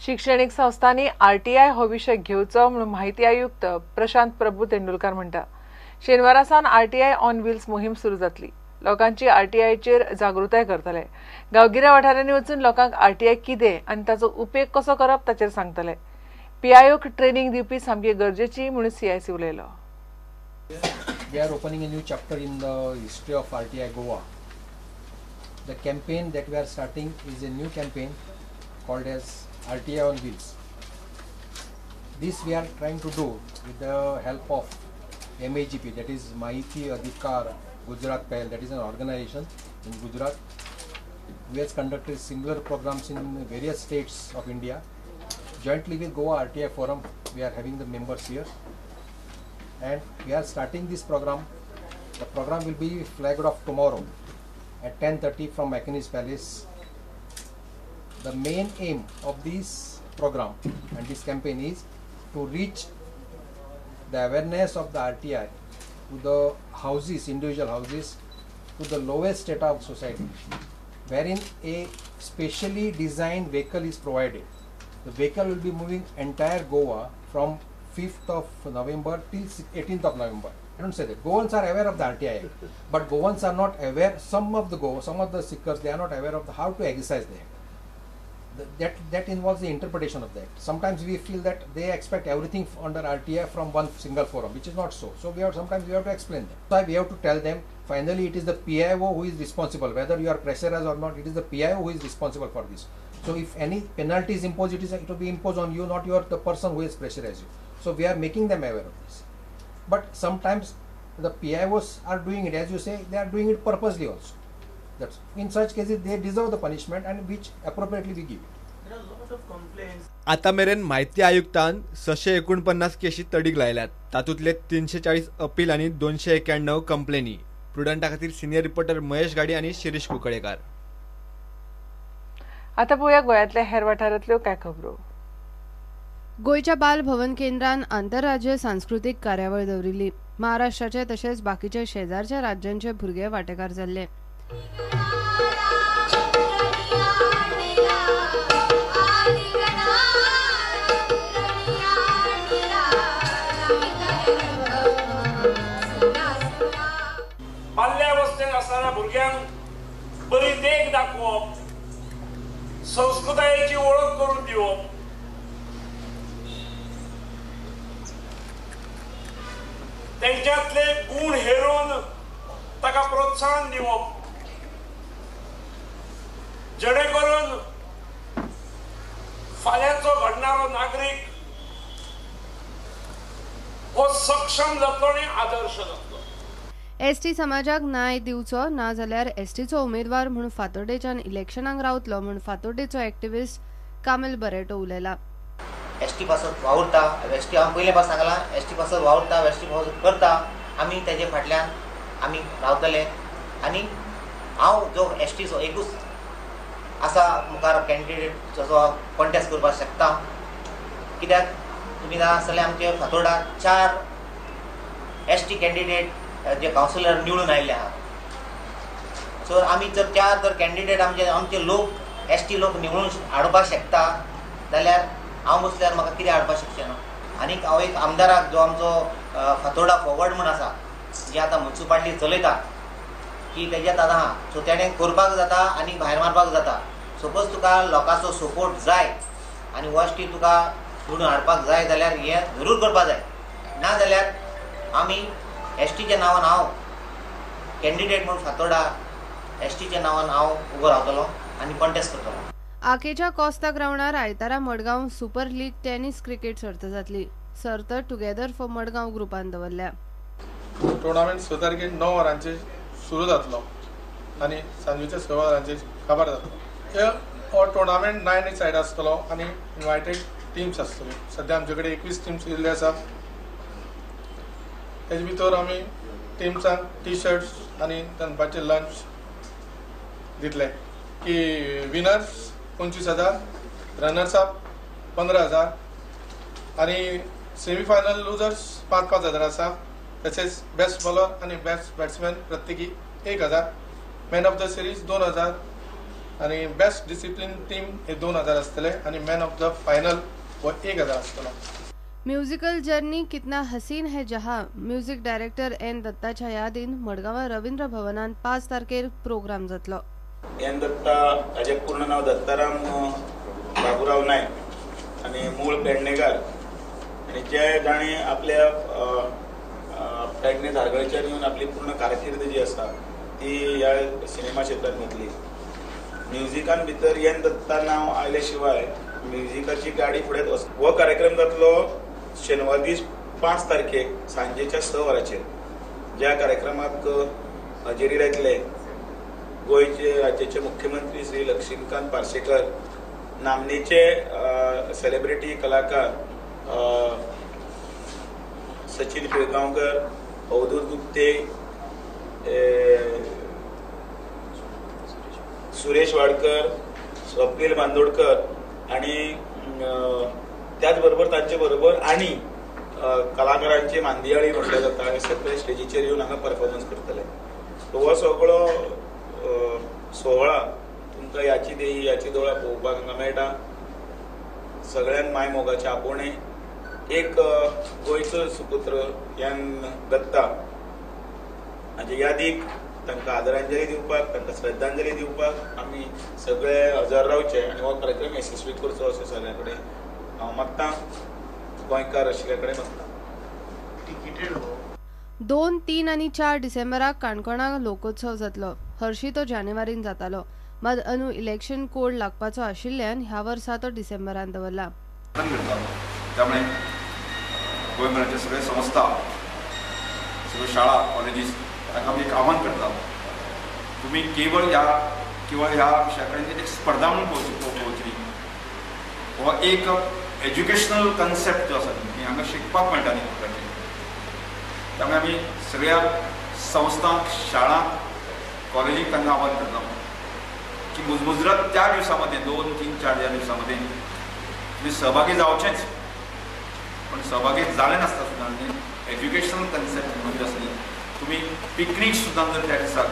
शिक्षणीक संस्थांनी आरटीआय हो विशय घेवचो म्हणून म्हायती आयुक्त प्रशांत प्रभू तेंडुलकार म्हणटा. शेनवारा सावन आरटीआय ऑन व्हील्स मोहीम सुरू जातली. लोकांची आरटीआयचेर जागृताय करतले. गांवगिऱ्या वाठारांनी वचून लोकांक आरटीआय कितें आनी ताचो उपेग कसो करप ताचेर सांगतले. पीआयओक ट्रेनिंग दिवपी सामकी गरजेची म्हणून सीआयसी उलयलो. We are opening a new chapter in the history of RTI Goa. The campaign that we are starting is a new campaign called as RTI on Wheels. This we are trying to do with the help of MAGP, that is Mahiti Adhikar Gujarat Pahel, that is an organization in Gujarat. We have conducted similar programs in various states of India. Jointly with Goa RTI Forum, we are having the members here. And we are starting this program. The program will be flagged off tomorrow at 10:30 from McKinney's Palace. The main aim of this program and this campaign is to reach the awareness of the RTI to the houses, individual houses, to the lowest strata of society, wherein a specially designed vehicle is provided. The vehicle will be moving entire Goa from 5th of November till 18th of November. I don't say that. Goans are aware of the RTI Act, but Goans are not aware, some of the seekers, they are not aware of how to exercise the act. That involves the interpretation of the act. Sometimes we feel that they expect everything under RTI from one single forum, which is not so. So sometimes we have to explain them. So we have to tell them, finally it is the PIO who is responsible, whether you are pressurized or not, it is the PIO who is responsible for this. So if any penalty is imposed, it will be imposed on you, not the person who is pressurized you. So we are making them aware of this. But sometimes the PIOs are doing it, as you say, they are doing it purposely also. That's, in such cases they deserve the punishment and which appropriately we give it. There are a lot of complaints. आता मेरेन म्हायती आयुक्तान 649 केशी तडीक लायल्यात. तातूंतले 340 appeal आनी 291 कंप्लेनी. प्रुडंटा खातीर senior reporter Mahesh गाडी आनी शिरीष कुंकळेकार. आता पळोवया गोंयांतल्या हेर वाठारांतल्यो कांय खबरो. गोंयच्या बाल भवन केंद्रान आंतरराज्य सांस्कृतीक कार्यावळ दवरिल्ली. महाराष्ट्राचे तशेंच बाकीच्या शेजारच्या राज्यांचे भुरगे वांटेकार जाल्ले. बाल्यावस्थेत आसतना भुरग्यांक बरी देख दाखोवप, संस्कृतायेची वळख करून दिवप, तेंच्यातले गुण हेरून ताका प्रोत्साहन दिवप, जेणे करून फाल्यांचो घडणारो नागरीक हो सक्षम जातलो आनी आदर्श जातलो. एसटी समाजाक न्याय दिवचो ना जाल्यार एसटीचो उमेदवार म्हूण फातोर्डेच्यान इलेक्शनाक रावतलो म्हूण फातोर्डेचो एक्टिविस्ट कामेल बरेटो उलयला. एसटी पासत वावुरता, एसटी हांव पयले पास सांगलां, एसटी पासत वावुरता, एसटी पासत करता, आमी तेजे फाटल्यान आमी रावतले. आनी हांव जो एसटीचो एकूच आसा मुखार कॅन्डिडेट जसो कॉन्टेस्ट करपाक शकता, कित्याक तुमी जाणा आसतले आमचे फातोर्डा 4 एसटी कॅन्डिडेट जे कावन्सिलर निवडून आयिल्ले आहा. सो आमी जर 4 जर कॅन्डिडेट आमचे लोक एसटी लोक निवडून हाडपाक शकता जाल्यार हांव बसल्यार म्हाका कितें हाडपाक शकचें ना. आनीक हांव एक आमदाराक जो आमचो फातोर्डा फॉरवर्ड म्हूण आसा, जे आतां मुन्सिपाल्टी चलयता की तेज्यात आतां आहा, सो तेणें करपाक जाता आनी भायर मारपाक जाता. सपोज तुका लोकांचो सपोर्ट जाय आनी वस्टी तुका निवडून हाडपाक जाय जाल्यार हें जरूर करपाक जाय. ना जाल्यार आमी एसटीच्या नांवान हांव कॅन्डिडेट म्हूण फातोर्डा एसटीच्या नांवान हांव उबो रावतलो आनी कॉन्टेस्ट करतलो. आकेच्या कोस्ता ग्रावंडार आयतारा Madgaon super league tennis cricket सर्त जातली. सर्त टुगेदर फॉर मडगांव ग्रुपान दवरल्या. टुर्नामेंट 6 तारखेर 9 वरांचेर सुरू जातलो आनी सांजेच्या 6 वरांचेर काबार जातलो. हो टुर्नामेंट 9 सायड आसतलो आनी इन्वायटेड टिम्स आसतल्यो. सद्या आमचे कडेन 21 टिम्स येयल्ल्यो आसा. तेजे भितर आमी टिम्सांक टी शर्ट्स आनी दनपारचे लंच दितले की विनर्स 25,000, रनर्स अप 15,000 आनी सेमीफायनल लुजर्स 5-5 हजार आसा. तशेंच बेस्ट बॉलर आनी बेस्ट बॅट्समॅन प्रत्येकी 1,000, मॅन ऑफ the series 2,000 आनी बेस्ट डिसिप्लीन टीम हे 2000 आसतले आनी मॅन ऑफ the final हो 1000 आसतलो. म्युझिकल जर्नी कितना हसीन है जहां म्युझिक डायरेक्टर एन दत्ताच्या यादीन मडगांवां रवींद्र भवनान 5 तारखेर प्रोग्राम जातलो. एन दत्ता हाजें पूर्ण नांव दत्ताराम बाबुराव नायक आनी मूळ पेडणेकार आनी जे जाणें आपल्या पेडणे धारगळच्यान येवन आपली पूर्ण कारकीर्द जी आसा ती ह्या सिनेमा क्षेत्रांत घेतली. म्युझिकान भितर एन दत्ता नांव आयले शिवाय म्युझिकाची गाडी फुडें वच. हो कार्यक्रम जातलो शेनवार दीस 5 तारखेक सांजेच्या 6 वरांचेर. ज्या कार्यक्रमाक हजेरी लायतले गोंयचे राज्याचे मुख्यमंत्री श्री लक्ष्मीकांत पार्सेकर, नामनेचे सेलिब्रिटी कलाकार सचिन पिळगांवकर, अवधूत गुप्ते, सुरेश वाडकर, स्वप्नील बांदोडकर आणि त्याच बरोबर तांचे बरोबर आणि कलाकारांची मांदियाळी म्हटल्यार जाता हे सगळे स्टेजीचेर येवन हांगा परफॉर्मन्स करतले. हो सगळो सोहळा तुमकां याची देही याची दोळा पळोवपाक हांगा मेळटा. सगळ्यांक माय मोगाचें आपोवणें. एक गोंयचो सुपुत्र एन दत्ता हाजे यादीक तांकां आदरांजली दिवपाक, तांकां श्रद्धांजली दिवपाक आमी सगळे हजर रावचे आनी हो कार्यक्रम यशस्वी करचो अशें सगळ्यां कडेन हांव मागतां, गोंयकार आशिल्ल्या कडेन मागतां. 2, 3 आनी 4 डिसेंबराक काणकोणाक लोकोत्सव जातलो. हरशी तो जानेवारीन जातालो, मात अंदू इलेक्शन कोड लागपाचो आशिल्ल्यान ह्या वर्सा तो डिसेंबरान दवरला. त्यामुळे गोंयभराच्या सगळ्या संस्था, सगळ्यो शाळा, कॉलेजीस तांकां आमी एक आव्हान करता, तुमी केवळ ह्या किंवा ह्या विशया कडेन एक स्पर्धा म्हणून पळोवची. हो एक एज्युकेशनल कन्सेप्ट जो आसा न्ही हांगा शिकपाक मेळटा न्ही भुरग्यांक. त्यामुळे आमी सगळ्या संस्थांक, शाळांक, कॉलेजीक तांकां आव्हान करता की मुजमुजरात त्या दिवसामध्ये 2, 3, 4 ह्या दिवसामध्ये तुमी सहभागी जावचेच, पण सहभागी जाले नासता सुद्दां न्ही एज्युकेशनल कन्सेप्ट म्हणजे आसली तुमी पिकनीक सुद्दां जर त्या दिसाक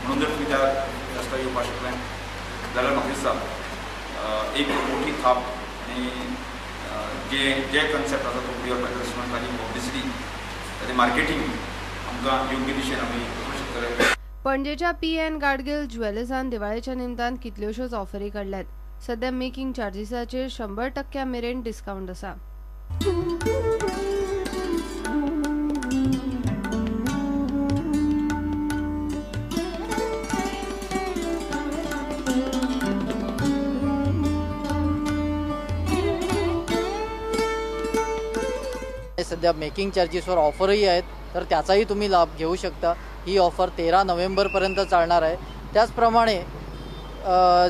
म्हणून जर तुमी त्या रस्त्यार येवपाक शकले जाल्यार म्हाका दिसता एक मोठी थाप आनी जे जे कन्सेप्ट आसा तो फुडें व्हरपाचें तशें ताची पब्लिसिटी, ताचें मार्केटींग आमकां योग्य दिशेन आमी करूंक शकतले. पणजेच्या पी.एन. गाडगील ज्वेलर्सान दिवाळेच्या निमतान कितल्योश्योच ऑफरी काडल्यात. सध्या मेकिंग चार्जीसाचेर 100% मेरेन डिस्कावंट आसा. सध्या मेकिंग चार्जेसवर ऑफरही आहेत, तर त्याचाही तुम्ही लाभ घेऊ शकता. ही ऑफर 13 नोव्हेंबरपर्यंत चालणार आहे. त्याचप्रमाणे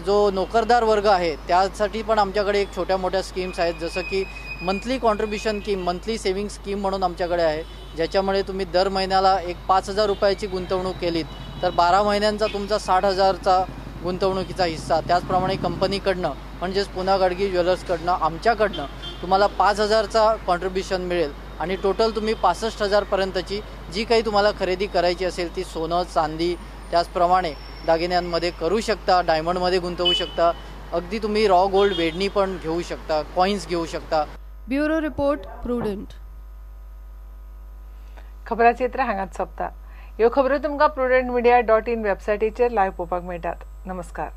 जो नोकरदार वर्ग आहे त्यासाठी पण आमच्याकडे एक छोट्या मोठ्या स्कीम्स आहेत, जसं की monthly contribution scheme, monthly saving scheme म्हणून आमच्याकडे आहे, ज्याच्यामुळे तुम्ही दर महिन्याला एक 5,000 रुपयाची गुंतवणूक केलीत तर 12 महिन्यांचा तुमचा 60,000चा गुंतवणुकीचा हिस्सा. त्याचप्रमाणे कंपनीकडनं म्हणजेच पुना गाडगीळ ज्वेलर्सकडनं आमच्याकडनं तुम्हाला 5,000चा कॉन्ट्रीब्युशन मिळेल आणि टोटल तुम्ही 65,000पर्यंतची जी काही तुम्हाला खरेदी करायची असेल ती सोनं, चांदी, त्याचप्रमाणे दागिन्यांमध्ये करू शकता, डायमंडमध्ये गुंतवू शकता, अगदी तुम्ही रॉ गोल्ड वेडणी पण घेऊ शकता, कॉइन्स घेऊ शकता. Bureau report, Prudent. खबराचित्र हांगाच सोंपता. ह्यो खबरो तुमकां prudentmedia.in वेबसायटीचेर लायव्ह पळोवपाक मेळटात. नमस्कार.